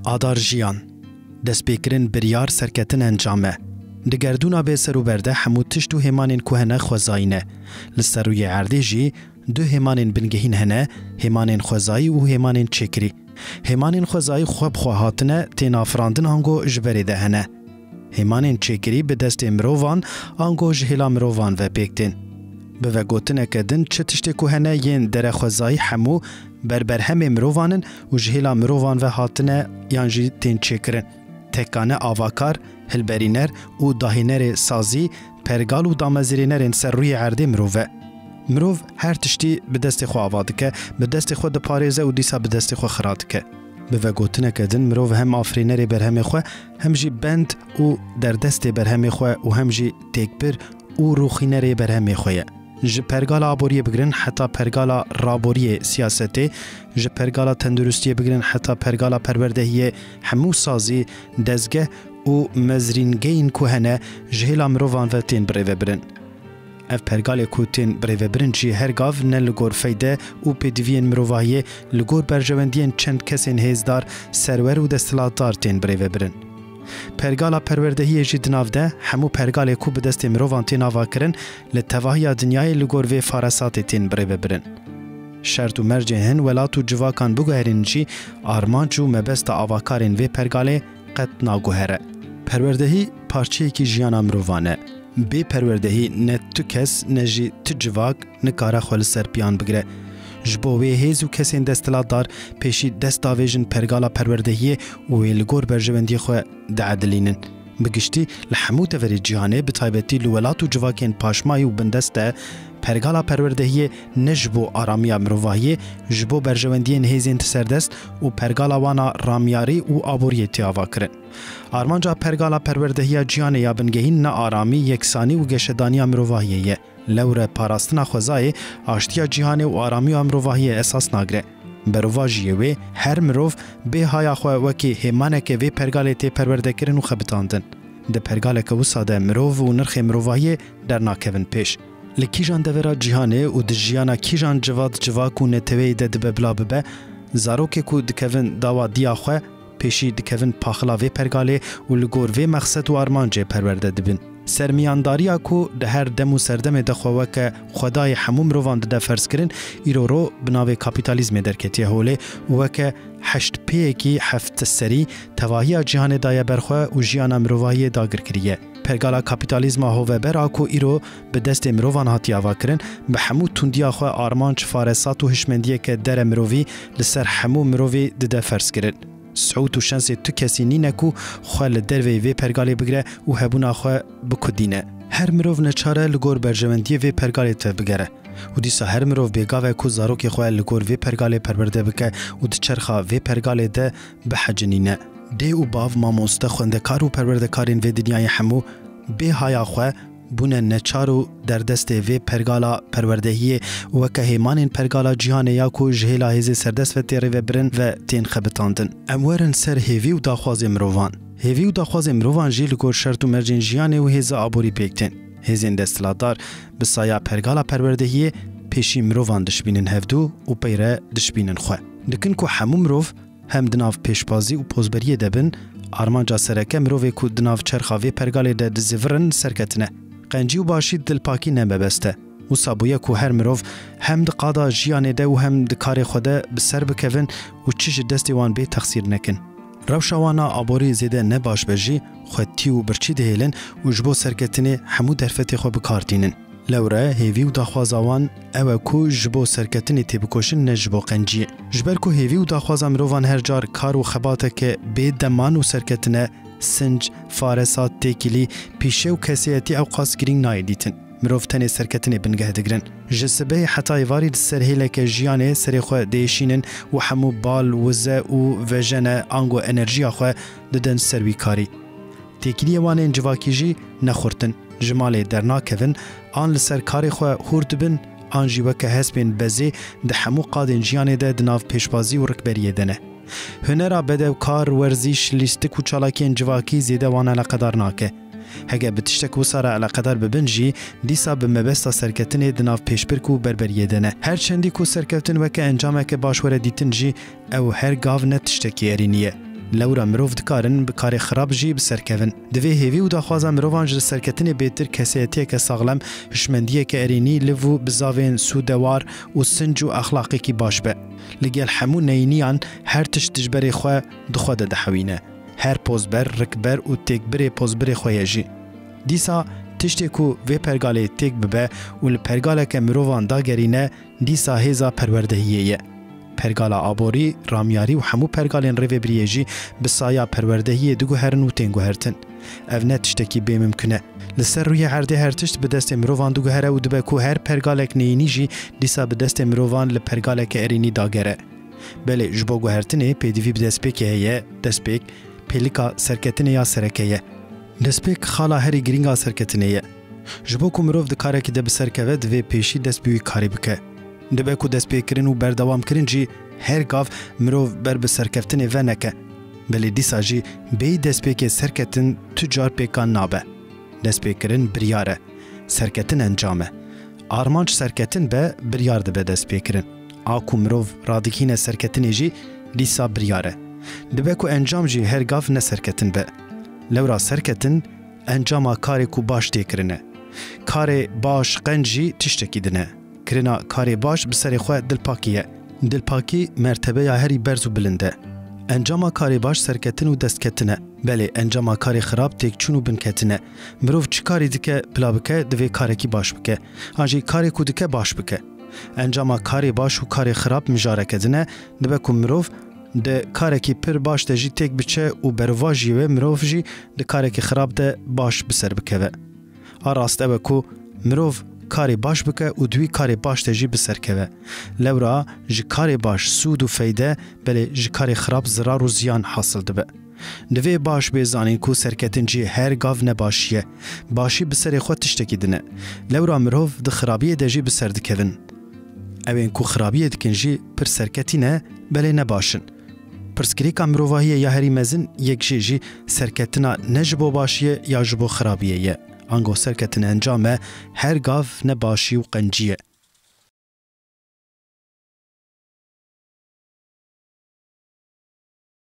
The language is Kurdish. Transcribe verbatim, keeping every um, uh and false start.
Adar jiyan, destpêkirin, biryar, serketin, encam e. Di gerdûna bê serûber de hemû tişt û hêmanên ku hene xwezayî ne. Li ser rûyê erdê jî du hêmanên bingehîn hene, hêmanên xwezayî û hêmanên çêkirî. Hêmanên xwezayî xwe bi xwe hatine, tên afirandin ango ji berê de hene. Hêmanên çêkirî bi destê mirovan ango ji hêla mirovan ve pêk tên. Bi vegotineke din çi tiştê ku hene yên derexwezayî hemû ber berhemê mirovan in û ji hêla mirovan ve hatine yan jî tên çêkirin. Tekane avakar, hilberîner û dahênerê sazî, pergal û damezirênerên ser rûyê erdê mirov e. Mirov her tiştî bi destê xwe ava dike, bi destê xwe diparêze û dîsa bi destê xwe xira dike. Bi vegotineke din mirov hem afirênerê berhemê xwe, hem jî bend û derdestê berhemê xwe û hem jî têkbir û rûxînerê berhemê xwe ye. Ji pergala aboriyê bigirin heta pergala raboriyê siyasetê, ji pergala tenduristiyê bigirin heta pergala perwerdehiyê, hemû sazî, dezgeh û mezrîngeyên ku hene ji hêla mirovan ve tên birêvebirin. Ev pergalê ku tên birêvebirin jî her gav ne li gor feyde û pêdiviyên mirovahiyê, li gor berjewendiyên çend kesên hêzdar, serwer û desthilatdar tên birêvebirin. Pergala perwerdehiyê jî di nav de hemû pergalê ku bi destê mirovan tên avakirin, li tevahiya dinyayê li gor vê faresatê tên birêvebirin. Şert û mercên hin welat û civakan biguherînin jî, armanc û mebesta avakarên vê pergalê qet naguhere. Perwerdehî parçeyekî jiyana mirovan e. Bê perwerdehî ne tu kes ne jî tu civak nikare xwe li ser piyan bigire. Ji bo wê hêz û kesên desthilatdar pêşî dest davêjin pergala perwerdehiyê û wê li gor berjewendiyê xwe diedilînin. Bi giştî li hemû deverê cîhanê, bi taybetî li welat û civakên paşmayî û bindest de, pergala perwerdehiyê ne ji bo aramiya mirovahiyê, ji bo berjewendiyên hêzên serdest û pergala wan a ramyarî û aboriyê tê avakirin. Armanca pergala perwerdehiya cîhanê ya bingehîn ne aramî, yeksanî û geşedaniya mirovahiyê ye. Lewre parastina xwezayê, aştiya cîhanê û aramiya mirovahiyê esas nagire. Berovajiyê wê, her mirov bê haya xwe wekî hêmaneke vê pergalê tê perwerdekirin û xebitandin. Di pergaleke wisa de mirov û nirxê mirovahiyê dernakevin pêş. Li kîjan devera cîhanê û di jiyana kîjan civat, civak û neteweyê de dibe bila bibe, zarokê ku dikevin dawa diya xwe, pêşî dikevin paxila vê pergalê û li gor vê mexsed û armancê perwerde dibin. Sermiyandariya ku di her dem û serdemê de xwe weke xwedayê hemû mirovan dide ferzkirin, îro ro bi navê kapîtalîzmê derketiye holê û weke heştpêyekî heftserî tevahiya cîhanê daye ber xwe û jiyana mirovahiyê dagir kiriye. Pergala kapîtalîzma hoveber a ku îro bi destê mirovan hatiye avakirin, bi hemû tundiya xwe armanc, faresat û hişmendiyeke dere mirovî li ser hemû mirovî dide ferzkirin. Siûd û şensê tu kesî nîne ku xwe li derveyî vê pergalê bigire û hebûna xwe bikudîne. Her mirov neçar e li gor berjewendiyê vê pergalê tevbigere. Û dîsa her mirov bêgav e ku zarokê xwe li gor vê pergalê perwerde bike û di çerxa vê pergalê de bihecinîne. Dê û bav, mamoste, xwendekar û perwerdekarên vê dinyayê hemû bê haya xwe bûne neçar û derdestê vê pergala perwerdehiyê û weke hêmanên pergala cîhanê ya ku ji hêla hêzê serdest ve tê rêvebirin ve tên xebitandin. Em werin ser hêvî û daxwazê mirovan. Hêvî û daxwazê mirovan jî li gor şert û mercên jiyanê û hêza aborî pêk tên. Hêzên desthilatdar bi saya pergala perwerdehiyê pêşî mirovan dişibînin hevdû û pey re dişibînin xwe. Dikin ku hemû mirov hem di nav pêşbazî û pozberiyê de bin, armanca sereke mirovê ku di nav çerxa vê pergalê de dizivirin serketin e. Qencî û başî dilpakî ne mebest e. Wisa bûye ku her mirov hem di qada jiyanê de û hem di karê xwe de bi ser bikevin û çi ji destê wan bê texsîr nekin. Rewşa wan a aborî zêde ne baş be jî, xwetî û birçî dihêlin û ji bo serketinê hemû derfetê xwe bi kar tînin. Lewre hêvî û daxwaza wan ew e ku ji bo serketinê têbikoşin, ne ji bo qenciyê. Ji ber ku hêvî û daxwaza mirovan her car kar û xebateke bê deman û serketine, sinc, faresat, têkilî, pîşe û keseyetî ewqas girîng nayê dîtin. Mirov tenê serketinê bingeh digirin. Ji sibehê heta êvarî di ser hêleke jiyanê serê xwe diêşînin û hemû bal, wize û vejene ango enerjiya xwe didin ser wî karî. Têkiliyê wan ên civakî jî ne xurt in. Ji malê dernakevin, an li ser karê xwe hûr dibin, an jî weke hespên bezê di hemû qadên jiyanê de di nav pêşbazî û rikberiyê de ne. Hunera bedewkar, werzîş, lîstik û çalakiyên civakî zêde wan eleqedar nake. Hege bi tiştek wisa re eleqedar bibin jî, dîsa bi mebesta serketinê di nav pêşbirk û berberiyê de ne. Her çendî ku serkeftin weke encameke baş were dîtin jî, ew her gav ne tiştekî erênî ye. Lewra mirov dikarin bi karê xirab jî bi ser kevin. Divê hêvî û daxwaza mirovan ji serketinê bêtir kesayetiyeke saxlem, hişmendiyeke erênî, liv û bizavên sûdewar û sinc û exlaqekî baş be. Li gel hemû neyîniyan her tişt dijberê xwe di xwe de dihewîne. Her pozber, rikber û têkbirê pozbirê xwe ye jî. Dîsa tiştê ku vê pergalê têk bibe û li pergaleke mirovan dagerîne, dîsa hêza perwerdehiyê ye. Pergala aborî, ramyarî û hemû pergalên rêvebiriyê jî bi saya perwerdehiyê diguherin û tên guhertin. Ev ne tiştekî bêmimkun e. Li ser rûyê erdê her tişt bi destê mirovan diguhere û dibe ku her pergalek neyînî jî dîsa bi destê mirovan li pergaleke erênî dagere. Belê, ji bo guhertinê pêdivî bi destpêkê heye, destpêk, pêlika serketinê ya sereke ye. Destpêk xala herî girîng a serketinê ye. Ji bo ku mirov di karekî de bi ser keve, divê pêşî dest bi wî karê bike. Dibe ku destpêkirin û berdewamkirin jî her gav mirov ber bi serkeftinê ve neke. Belê dîsa jî bêyî destpêkê serketin tu car pêkan nabe. Destpêkirin biryar e. Serketin encam e. Armanc serketin be, biryar dibe destpêkirin. A ku mirov radigihîne serketinê jî dîsa biryar e. Dibe ku encam jî her gav ne serketin be. Lewra serketin encama karê ku baş tê kirine. Karê baş qenc jî tiştekî din e. Kirina karê baş bi serê xwe dilpakî ye. Dilpakî mertebeya herî berz û bilind e. Encama karê baş serketin û destketin e. Belê, encama karê xirab têkçûn û binketin e. Mirov çi karî dike, bila bike, divê karekî baş bike. An jî karê ku dike baş bike. Encama karê baş û karê xirab mijareke din e, dibe ku mirov di karekî pir baş de jî têk biçe û berovajiyê wê mirov jî di karekî xirab de baş bi ser bikeve. A rast ew e ku mirov karê baş bike û di wî karê baş de jî bi ser keve. Lewra ji karê baş sûd û feyde, belê ji karê xirab zirar û ziyan hasil dibe. Divê baş bê zanîn ku serketin jî her gav ne başî ye. Başî bi serê xwe tiştekî din e. Lewra mirov di xirabiyê de jî bi ser dikevin. Ewên ku xirabiyê dikin jî pir serketî ne, belê ne baş in. Pirsgirêka mirovahiyê ya herî mezin yek jê jî serketina ne ji bo başiyê ya ji bo xirabiyê ye. Ango serketin encam e, her gav ne başî û qencî ye.